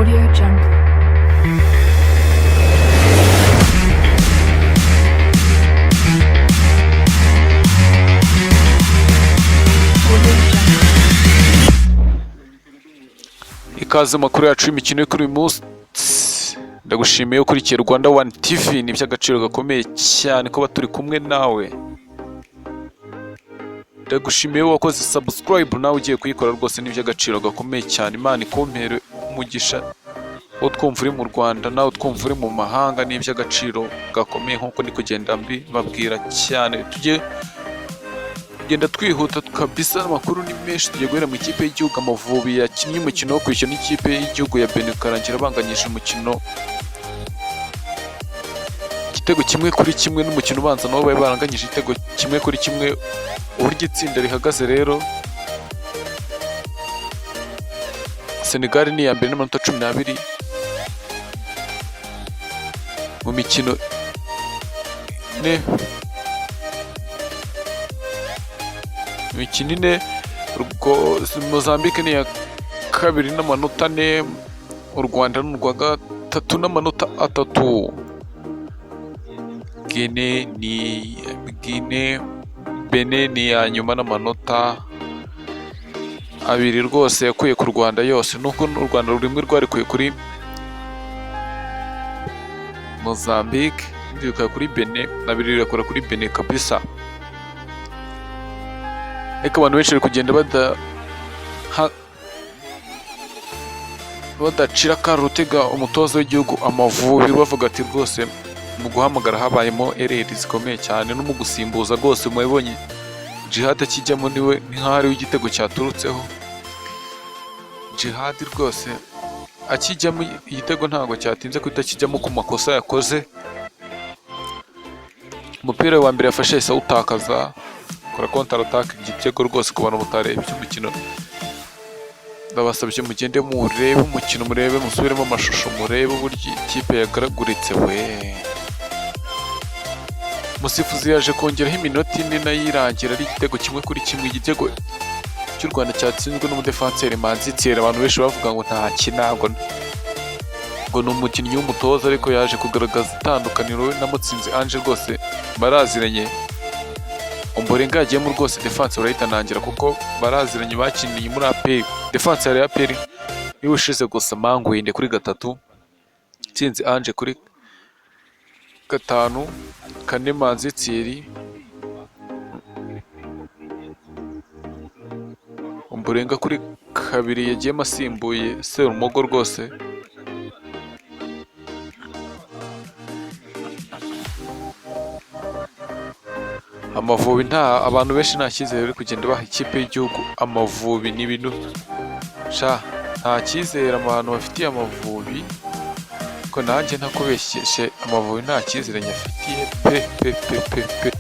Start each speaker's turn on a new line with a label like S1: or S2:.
S1: Audio Jungle. Audio Jungle.
S2: Ikaze makuru yacu y'imikino yo kuri uyu munsi. Ndagushimiye ukurikiye Rwanda One TV, ni iby'agaciro gakomeye cyane kuba turi kumwe nawe. Ndagushimiye wakoze subscribe, nawe ugiye kuyikora rwose ni iby'agaciro gakomeye cyane. Imana ikumpere umugisha, wo twumva uri mu Rwanda nawe twumva uri mu mahanga, ni iby'agaciro gakomeye nk'uko ndi kugenda mbibabwira cyane. Tujye tugenda twihuta kabisa, amakuru ni menshi. Tugiye guhera mu ikipe y'igihugu Amavubi yakinnye umukino wo kwishyura n'ikipe y'igihugu ya Benin, ukarangira banganyije umukino igitego 1-1, n'umukino ubanza nabo bari baranganyije igitego 1-1. Uburyo itsinda rihagaze rero, Senegal ni iya mbere n'amanota 12 mu mikino ine, imikino ine. Mozambique ni iya kabiri n'amanota 4, u Rwanda ni urwa gatatu n'amanota 3. Guinea ni Guinea, Benin ni iya nyuma n'amanota 2 rwose yakuye ku Rwanda yose, nubwo u Rwanda rumwe rwarikuye kuri Mozambique, irindi rikora kuri Benin, 2 rirakora kuri Benin kabisa. Ariko abantu benshi bari kugenda badacira akarutega umutoza w'igihugu Amavubi, bavuga ati rwose mu guhamagara habayemo erreur zikomeye cyane, no mu gusimbuza rwose mubibonye Djihad akijyamo niwe ni nk'aho ariwe igitego cyaturutseho. Djihad rwose akijyamo igitego ntabwo cyatinze guhita kijyamo ku makosa yakoze. Umupira wa mbere yafashe yahise awutakaza, akora counter attack, igitego rwose. Ku bantu mutarebye umukino, ndabasabye mugende murebe umukino, murebe, musubiremo amashusho, murebe uburyo ikipe yagaraguritse we. Umusifuzi yaje kongeraho iminota 4 nayo irangira ari igitego 1-1, igitego cy'u Rwanda cyatsinzwe n'umudefanseri Manzi Thierry. Abantu benshi bavuga ngo ntakina, ngo ni umukinnyi w'umutoza, ariko yaje kugaragaza itandukaniro we na Mutsinzi Ange, rwose baraziranye. Ombolenga yagiyemo rwose defense barayitanangira kuko baraziranye, bakiniye muri APR. Defense ya APR niwe ushize gusa. Mangwende kuri gatatu, Mutsinzi Ange kuri gatanu, kane Manzi Thierry, Ombolenga kuri kabiri yagiyemo asimbuye Serumogo rwose. Amavubi nta abantu benshi nta cyizere bari kugenda baha ikipe y'igihugu Amavubi, ni ibintu sha nta cyizere abantu bafitiye Amavubi, ko nanjye ntakubeshyeshe Amavubi nta cyizere nyafitiye pe pe pe pe pe.